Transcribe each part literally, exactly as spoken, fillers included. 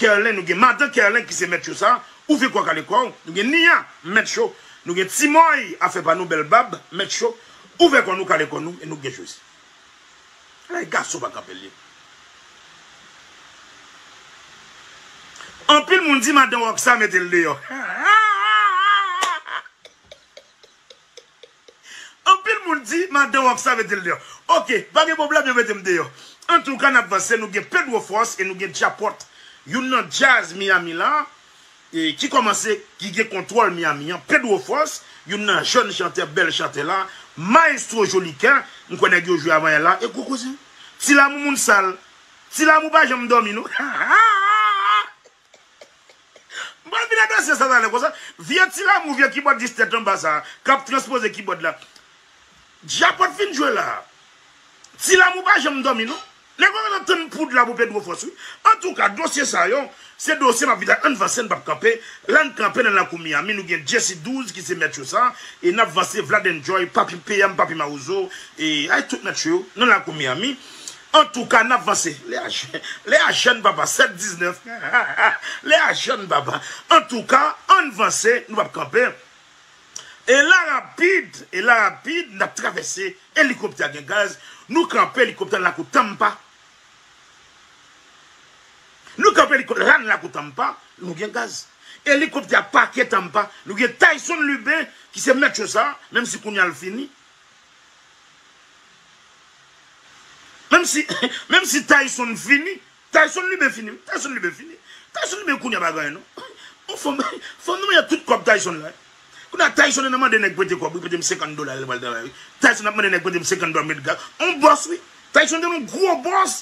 Kerlen, nou gen madan Kerlen ki se mèt cho sa, ouvè kò w kale kò w, nou gen Nia, mèt cho, nou gen Timoy, afè pa nou bèl bab, mèt cho, ouvè kò nou kale kò nou, e nou gen Jezi. Ay, gason pa kanpe l ye. Anpil moun di madan Rocksa mete l deyò. Anpil moun di madan Rocksa mete l deyò. Oke, pa gen pwoblèm, yo mete m deyò. Antouka, n ap vanse, nou gen Pedro Force e nou gen Djapòt. Youn nan djaz Miami la, e, ki kòmanse, ki gen kontwòl Miami an, Pedro Force, youn nan jèn chantè, bèl chantè la, Maestro Joli Kè, m kwè nèg yo jwe avan yè la, e gwo koze. Ti Lamou moun sal. Ti Lamou pa janm dòmi, non. M pral vin nan dosye sa talè konsa. Vye Ti Lamou, vye kibòdis tèt anba sa, k ap transpoze kibòd la. Djapòt fin jwe la. Ti Lamou pa janm dòmi, non. Nèg yo gentan tann poud la pou Pedro Force, wi. Antouka, dosye sa yo, se dosye m ap vin ann vanse, n p ap kanpe. La n kanpe nan lakou Miami, nou gen Jesse douz ki se mèt cho sa, e n ap vanse Vlad Enjoy, Papi P M, Papi Mawozo, e ay tout mèt cho yo, nan lakou Miami. Antouka, n ap vanse. Lè a jèn, lè a jèn papa, sèt diznèf. Lè a jèn papa. Antouka, ann vanse, nou p ap kanpe. E la rapid, e la rapid, n ap travèse, elikoptè a gen gaz, nou kanpe elikoptè nan lakou Tampa. Nou kanpe elikoptè la nan lakou Tampa, nou gen gaz. Elikoptè a pake Tampa, nou gen Tyson Lubin, ki se mèt cho sa, menm si kounye a l fini. Menm si, menm si Tyson fini, Tyson Lubin fini, Tyson Lubin fini. Tyson Lubin kounye a pa gen anyen, non. On fanm, fanm nou mete tout kòb Tyson la. Kounye a Tyson nan mande nèg prete kòb, wi, prete m senkant dola, lè l pral travay, wi. Tyson ap mande nèg prete m senkant dola, m met gaz. On bòs, wi. Tyson te yon gwo bòs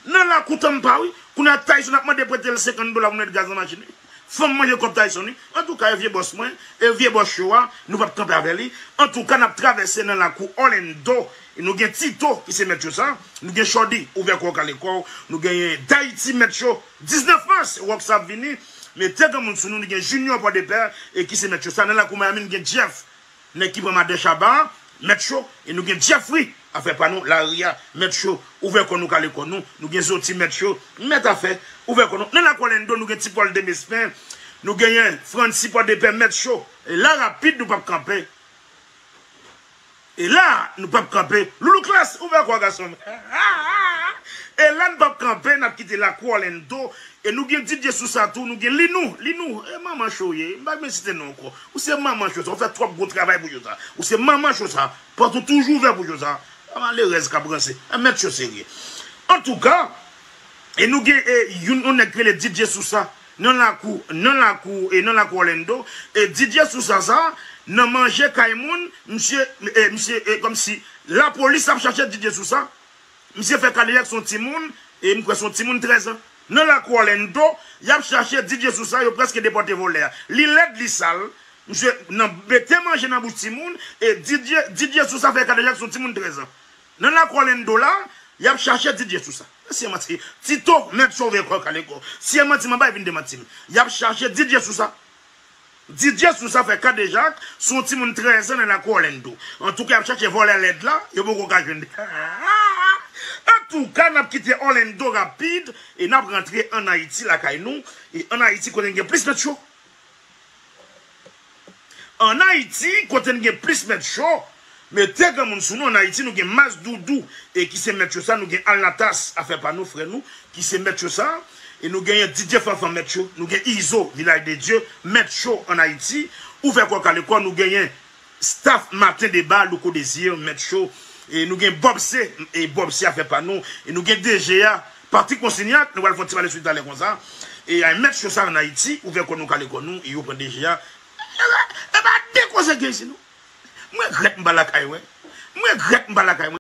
nan lakou Tampa, wi. Kounye a Tyson ap mande prete l senkant dola pou met gaz nan machin, wi. Fanm manje kòb Tyson, wi. Antouka, e vye bòs mwen, e vye bòs cho a, nou p ap kanpe avè li. Antouka, n ap travèse nan lakou Orlando. E nou gen Tito, ki se mèt cho sa. Nou gen Chòdi, ouvè kò w, kale kò w. Nou genyen Dayiti, mèt cho. Diznèf mas, Rocksa ap vini. Mete granmoun sou nou, nou gen Junior Pòdepè, e ki se mèt cho sa. Nan lakou Miami, nou gen Jeff. Nèg ki pran madan Shabba, mèt cho, e nou gen Jeffrey, afè pa nou, lari a, mèt cho, ouvè kò nou, kale kò nou, nou gen Zoti, mèt cho, mèt afè, ouvè kò nou. Nan lakou Orlando, nou gen Ti Pòl Demespen, nou genyen Franci Pòdepè, mèt cho, e la rapid, nou p ap kanpe. E la, nou p ap kanpe. Loulou Klas, ouvè kò w, gason m. E la, nou p ap kanpe, n ap kite lakou Orlando, e nou gen D J Sousa tou, nou gen Linou, Linou, e manman cho w ye, m pa vle site non ankò. Ou se manman cho sa, ou fè twòp gwo travay pou cho sa. Ou se manman cho sa, pòt ou toujou ouvè pou cho sa. A malerèz k ap ranse, a mèt cho serye. Antouka, e nou gen, e, youn, yon nèg ki rele D J Sousa, nan lakou, nan lakou, e nan lakou Orlando, e D J Sousa sa, nan manje kay moun, misye, e, misye, e, kòmsi, lapolis ap chache D J Sousa, Misye fè kadejak sou yon timoun, e m kwè se yon timoun trèz an. Nan lakou Orlando, y ap chache D J Sousa, yo prèske depòte vòlè a. Li lèd, li sal. Misye nan mete manje nan bouch timoun, e D J, D J Sousa fè kadejak sou yon timoun trèz an. Nan lakou Orlando la, y ap chache D J Sousa. Si e manti, Tito, mèt sove kò, kale kò. Si e manti, m anba, vin demanti m. Y ap chache D J Sousa. D J Sousa fè kadejak sou yon timoun trèz an nan lakou Orlando. Antouka, y ap chache vòlè lèd la, yo poko ka jwenn. Antouka, n ap kite Orlando rapid e n ap rantre ann Ayiti lakay nou. E ann Ayiti, kote n gen plis mèt cho. Ann Ayiti, kote n gen plis mèt cho, Mete granmoun sou nou, ann Ayiti, nou gen Mas Doudou, e ki se mèt cho sa, nou gen Alnatas, afè pa nou, frè nou, ki se mèt cho sa, e nou genyen D J Fanfan mèt cho, nou gen Izo, Vilaj de Dye, mèt cho ann Ayiti, ouvè kò w kale kò w, nou genyen staff Maten Deba, Louko Désir, mèt cho, e nou gen Bob C, e Bob C afè pa nou, e nou gen D G a, Patrick Monsignac, nou pral fè yon ti pale sou li talè konsa, e ay mèt cho sa ann Ayiti, ouvè kò nou kale kò nou, e yo pran D G a, e pa de koze gen isi non. Mwen regrèt m pa lakay mwen. Mwen regrèt m pa lakay mwen.